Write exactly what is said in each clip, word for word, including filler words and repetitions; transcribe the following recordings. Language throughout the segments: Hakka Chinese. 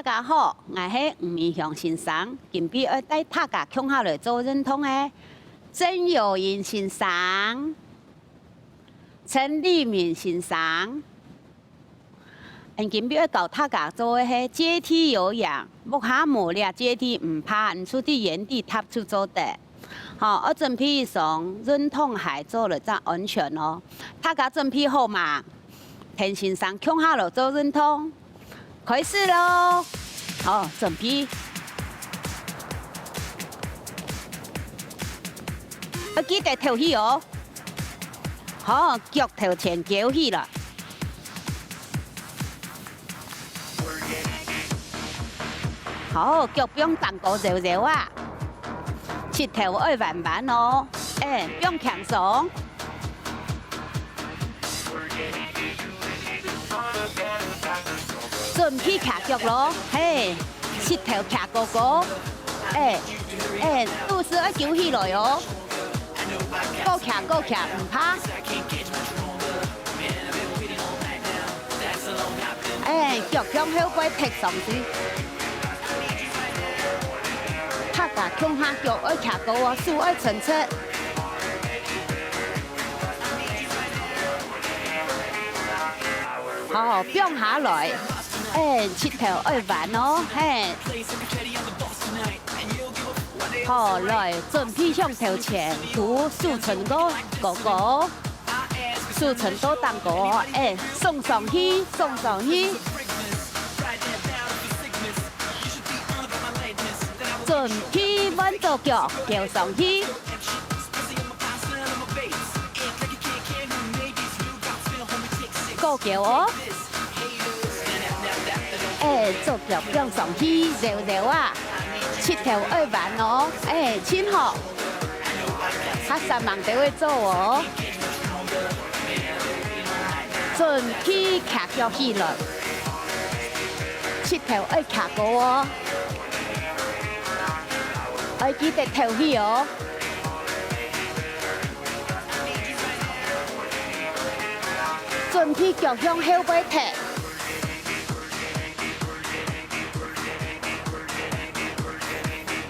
家好，𠊎係吳明祥先生，今晡日愛帶大家共下來做運動个曾友銀先生、陳立明先生。𠊎今晡日愛教大家做个係階梯有氧，屋下無這階梯毋怕，你就在原地踏就做得。好，愛準備一雙運動鞋做了正安全哦。大家準備好嗎？ 同先生共下來做運動，開始囉！好，準備。愛記得敨氣哦。好，腳頭前翹起來。好，腳放頂高柔柔啊。 膝頭愛彎彎哦，欸，放輕鬆。準備徛腳囉，嘿，膝頭徛高高，欸，欸，肚屎愛勼起來哦。過徛過徛，毋怕。 欸，腳向後背踢上去。大家共下腳愛徛高哦，手愛伸直。好，放下來。欸，膝頭愛彎哦，嘿。好，來，準備向頭前，手伸高，高高。 手伸到頂高，欸，聳上去，聳上去。準備換隻腳，翹上去。過翹哦。欸，左腳放上去，柔柔啊。膝頭愛彎哦，欸，真好。 較煞猛兜仔做哦。準備徛腳起來，膝頭愛徛高哦。愛記得敨氣哦。準備腳向後背踢。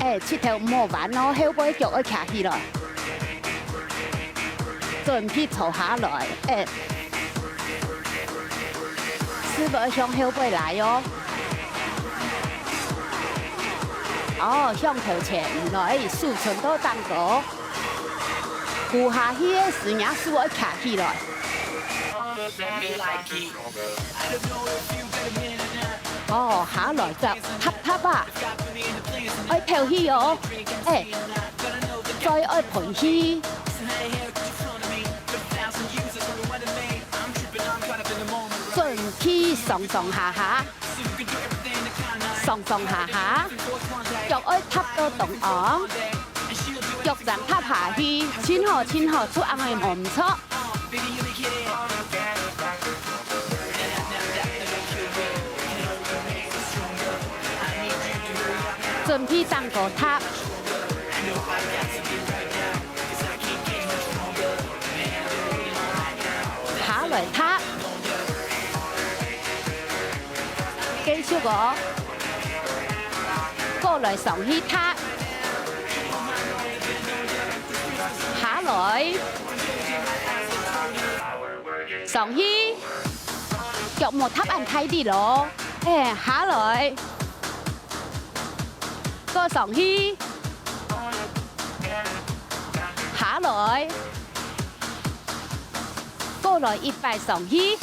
欸，膝頭毋好彎哦，後背腳愛徛起來。準備坐下來，欸，屎朏向後背拉哦。哦，向頭前來，手伸到頂高。跍下去个時，若手愛徛起來。 哦，下來再踏踏啊，愛敨氣哦，欸，嘴愛歕氣。準備上上下下，上上下下，腳愛踏到中央。 腳踭踏下去，真好，真好，就恁樣無毋著。準備頂高踏，下來踏。 繼續哦。過來上去踏，下來，上去，腳莫踏恁大力咯，欸，下來，過上去，下來。 過來一擺上去，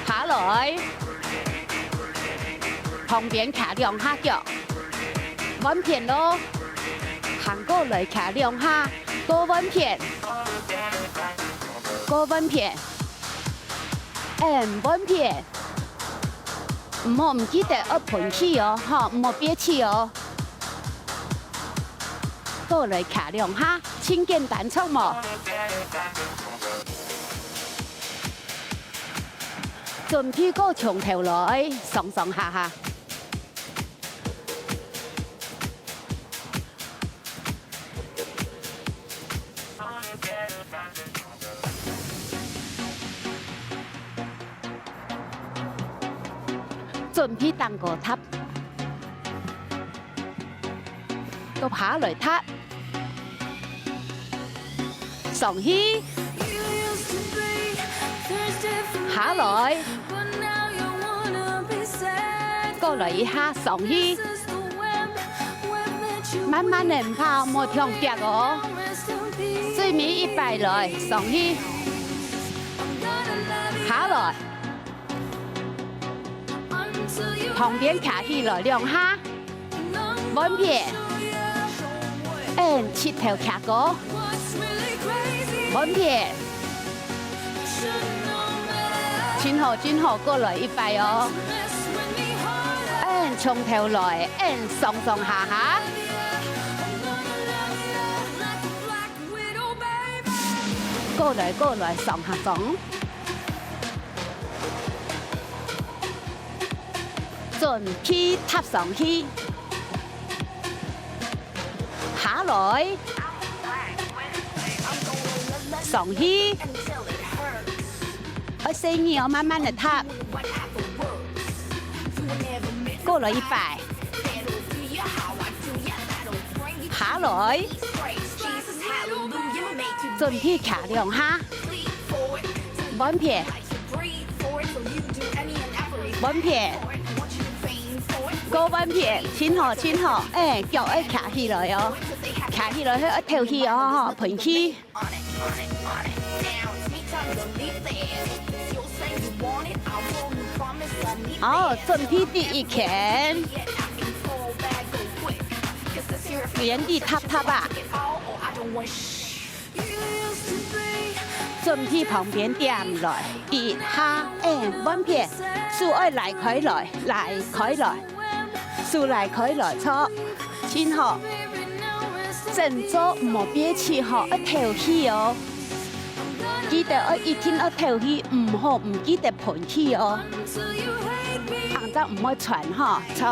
下來，旁邊徛兩下腳，換片咯，行過來徛兩下，過換片，過換片，嗯，換片。 毋好毋記得愛歕氣哦，吼，毋好憋氣哦。過來徛兩下，盡簡單著無？準備過從頭來，上上下下。 準準備頂高踏，到下來踏，上去，下來，過來一下，上去。 慢慢仔，毋怕，莫忒遽哦。最尾一擺來，上去，下來，旁邊擎起來兩下，換片，嗯，膝頭擎高，換片。 真好，真好，過來一擺哦。嗯，從頭來，嗯，上上下下。過來，過來，上下上。準備踏上去。 下來，上去，愛細義哦，慢慢仔踏。過來一擺，下來，準備擎兩下，換片。 換片，過換片，真好，真好，欸，腳愛擎起來哦，擎起來，愛敨氣哦，吼，歕氣。哦，準備第一圈，原地踏踏啊。 準備旁邊點來，一下，欸，換片，手愛拉開來，拉開來，手拉開來，著，真好。正做毋好憋氣吼，愛敨氣哦。記得愛一定愛敨氣，毋好毋記得歕氣哦。恁樣毋會喘吼，著。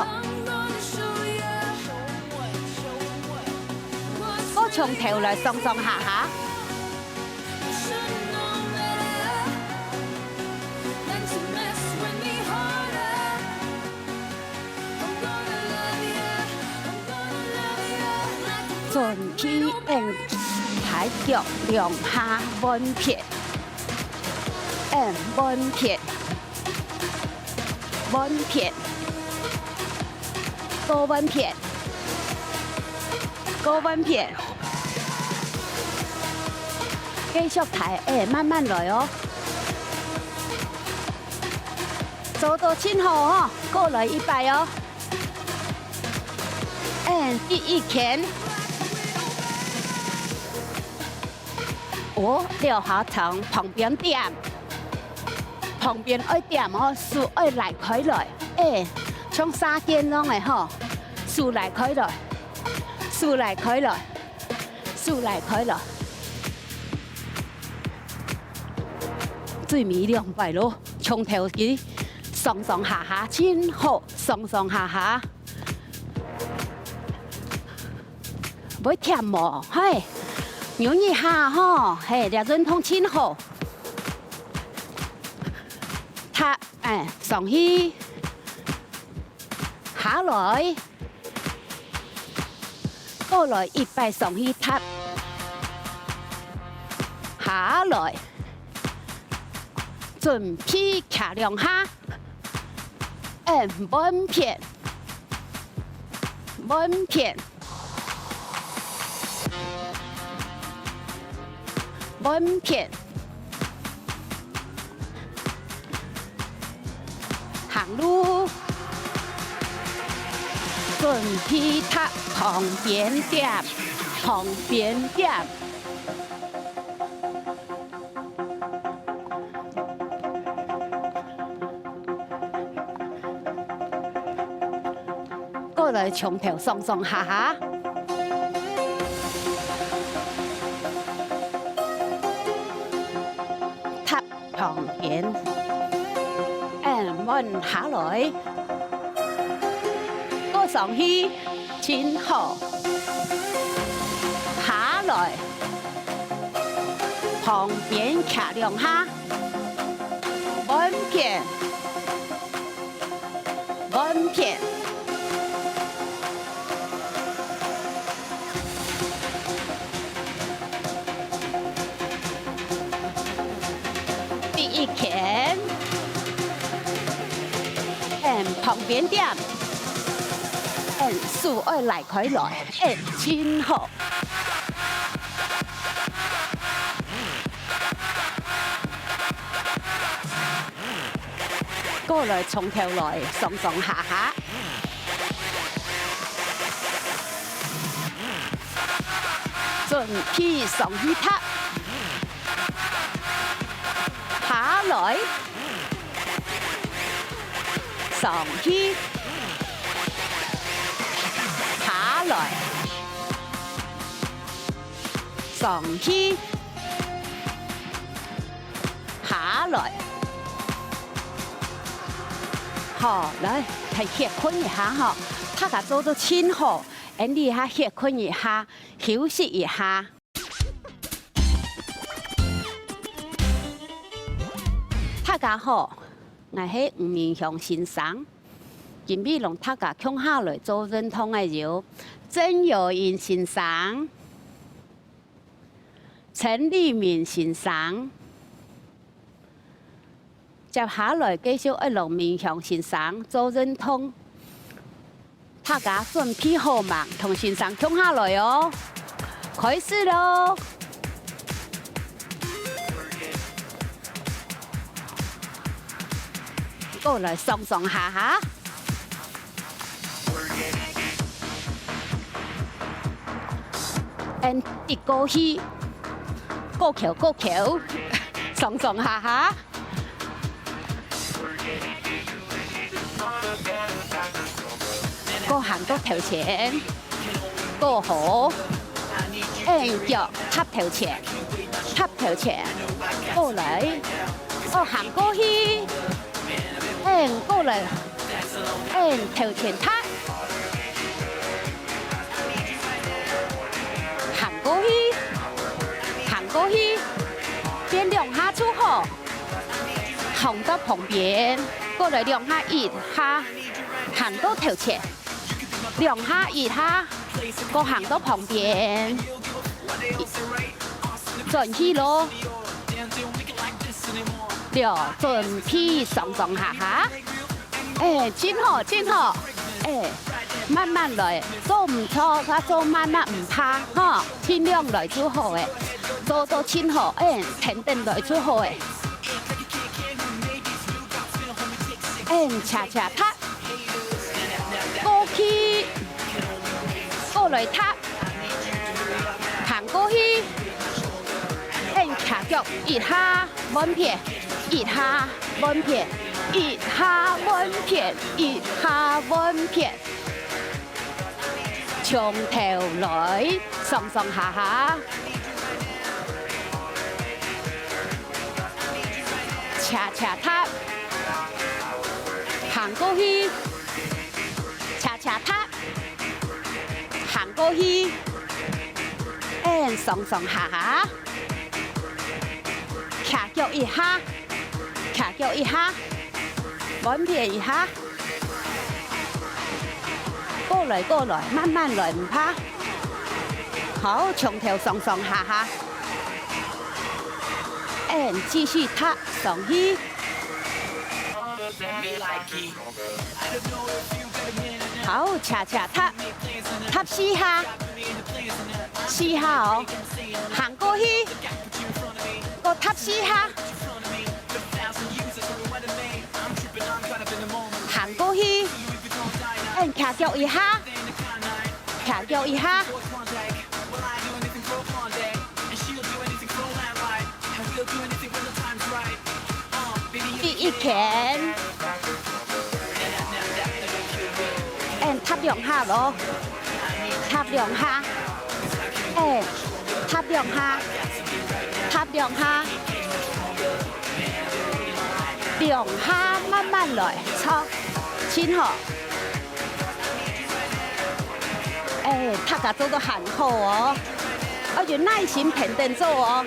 過從頭來上上下下。準備，嗯，抬腳兩下，換片，嗯，換片。 換片，過換片，過換片。繼續抬，欸，慢慢來哦。做到真好哦，過來一擺哦。嗯，第一圈。 哦，這下同旁邊點，旁邊愛點哦，手愛拉開來，欸，像射箭樣仔吼，手拉開來，手拉開來，手拉開來。最尾兩擺囉，從頭起，上上下下，真好，上上下下。 會忝無？嘿，扭一下吼，嘿，這運動真好。踏，欸，上去，下來，過來一擺上去踏，下來，準備擎兩下。 嗯，換片，換片，換片，行路，準備踏旁邊點，旁邊點。 過來從頭上上下下。踏旁邊，嗯，慢下來。過上去，真好。下來。 旁邊擎兩下，換片，換片。第一圈，嗯，旁邊點，嗯，手愛拉開來，嗯，真好。 過來從頭來，上上下下。準備上去踏，下來，上去，下來，上去。 下來。好，來，歇睏一下吼，大家做到真好，𫣆俚歇睏一下，休息一下。大家好，𠊎係吳明香先生，今晡日同大家共下來做運動个有曾友英先生、 陳立明先生。接下來繼續愛同明香先生做運動。大家準備好吂？同先生共下來哦！開始囉！過來上上下下。 嗯，直過去，過橋過橋，上上下下。過行過頭前，過河，嗯，腳踏頭前，踏頭前，過來，哦，行過去，嗯，過來，嗯，頭前踏。 行過去，行過去，變兩下就好。行到旁邊，過來兩下一下，行到頭前，兩下一下，過行到旁邊，轉去囉。了，準備上上下下。 欸，真好，真好。欸，慢慢來，做毋著，該做慢慢毋怕，吼，盡量來就好欸。做到真好，欸，跈等來就好欸。欸，恰恰踏，過去，過來踏。 行過去，嗯，徛腳一下換片，一下換片，一下換片，一下換片。從頭來，上上下下。恰恰踏，行過去，恰恰踏。 行過去，嗯，上上下下，徛腳一下，徛腳一下，換片一下，過來過來，慢慢來，毋怕。好，從頭上上下下，嗯，繼續踏上去。 好，恰恰踏，踏四下，四下哦，行過去，過踏四下，行過去，嗯，徛腳一下。 徛腳一下，第一圈，嗯，踏兩下囉，踏兩下，嗯，踏兩下，踏兩下，兩下慢慢來，著，真好。 欸，大家做到還好哦，愛有耐心跈等做哦。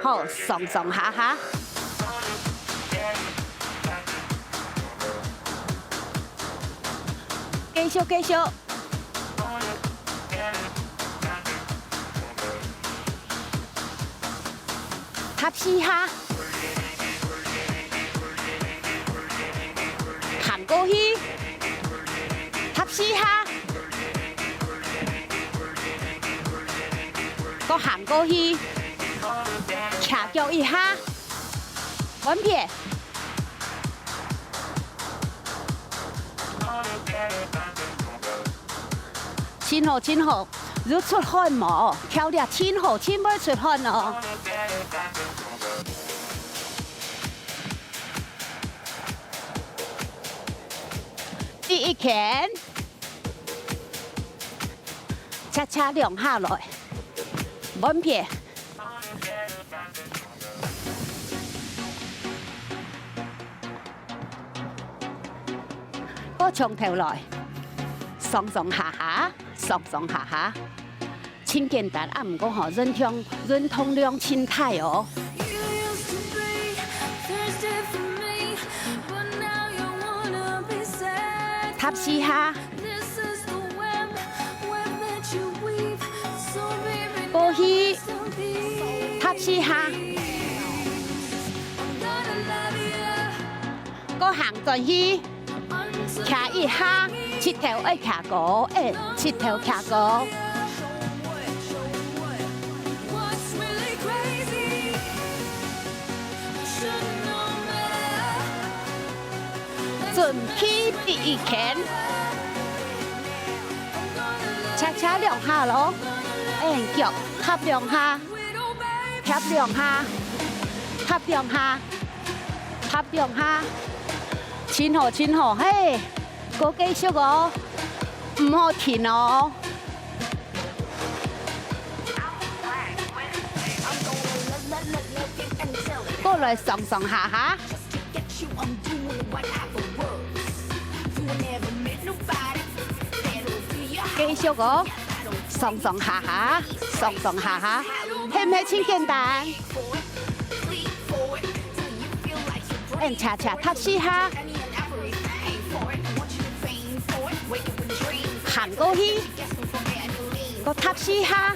好，上上下下。繼續，繼續。踏四下。行過去。踏四下。過行過去。徛腳一下。換片。 真好，真好，有出汗無？跳了真好，真會出汗哦。第一圈，恰恰兩下來，換片。 過從頭來，上上下下，上上下下，真簡單啊，毋過吼，運動，運動量真大哦。踏四下。 過去，踏四下。過行轉去，徛一下，膝頭愛徛高，欸，膝頭徛高。 準備第一圈，恰恰兩下咯，嗯，腳踏兩下，踏兩下，踏兩下，踏兩下，真好，真好，嘿，過繼續哦，毋好停哦。 過來上上下下。繼續哦，上上下下，上上下下，係毋係真簡單？嗯，恰恰踏四下。 行過去，過踏四下，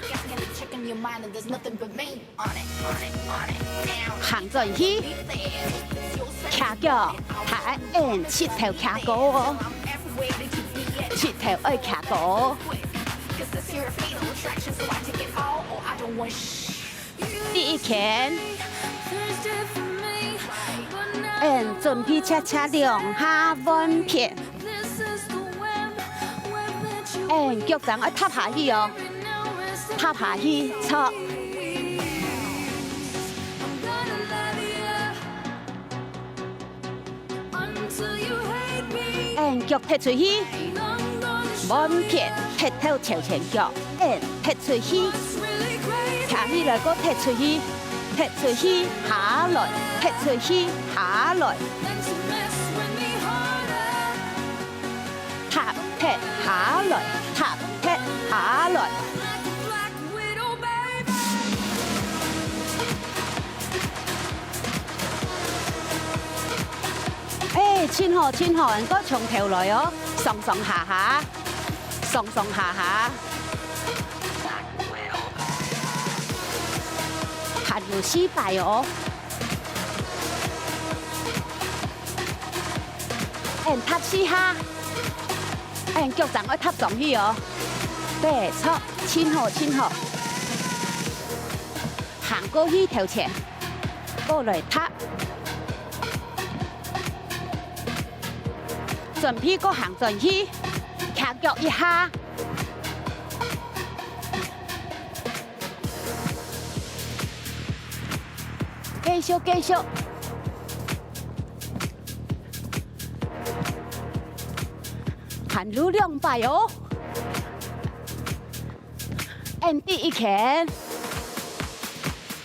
行轉去，徛腳，徛，嗯，膝頭徛高哦，膝頭愛徛高。第一圈，嗯，準備恰恰兩下換片。 嗯，腳掌愛踏下去哦，踏下去，著。嗯，腳踢出去，換片，踢到朝前腳。 嗯，踢出去，徛起來，過踢出去，踢出去，下來，踢出去，下來。踏，踢，下來，踏，踢，下來。 欸，真好，真好，𠊎過從頭來哦，上上下下，上上下下。還有四擺哦。嗯，踏四下。嗯，腳掌愛踏上去哦。對，著，真好，真好。 行過去頭前，過來踏。準備過行轉去，徛腳一下。繼續，繼續。還有兩擺哦。 嗯，第一圈。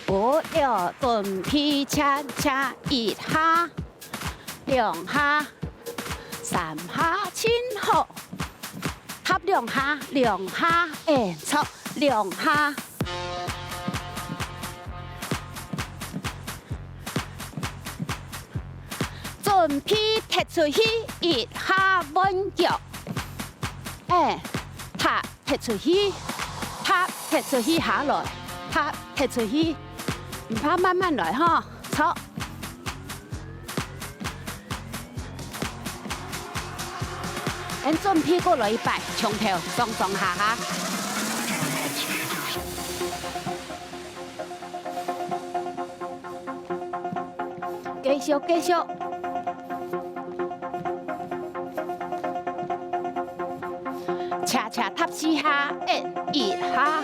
好，了，準備，恰恰一下，兩下，三下，真好。踏兩下，兩下，欸，著，兩下。準備，踢出去，一下換腳。哎，踏踢出去，踏踢出去下來，踏踢出去，毋怕慢慢來吼，坐。恁準備過來一擺，從頭上上下下。 繼續，繼續。斜斜踏四下，一，一下，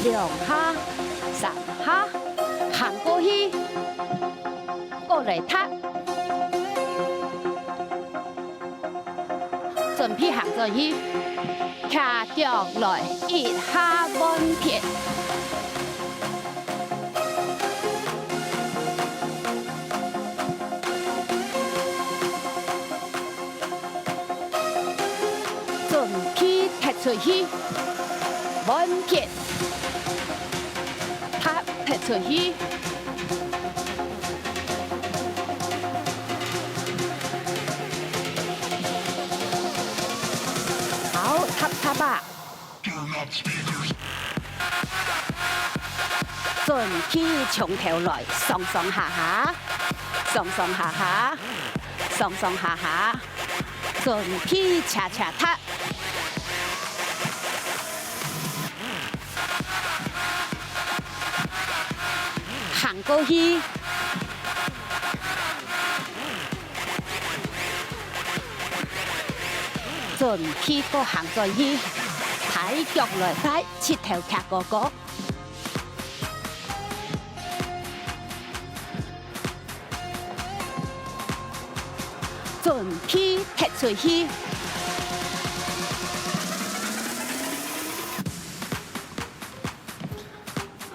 兩下，三下，行過去，過來踏。 準備行轉去，徛腳來，一下換撇。準備踢出去，換撇。 踏踢出去。好，踏踏啊！準備從頭來，上上下下，上上下下，上上下下，準備斜斜踏。 行過去。準備過行轉去，大腳來，大膝頭徛高高。 準備踢出去。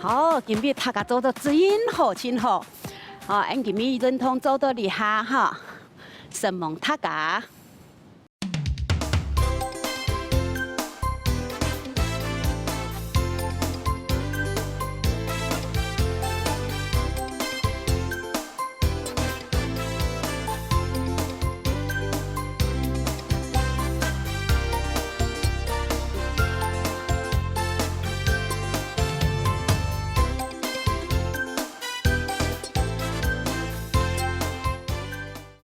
好，今晡日大家做到真好，真好。哦，恁今晡日運動做到這下哈，承蒙大家。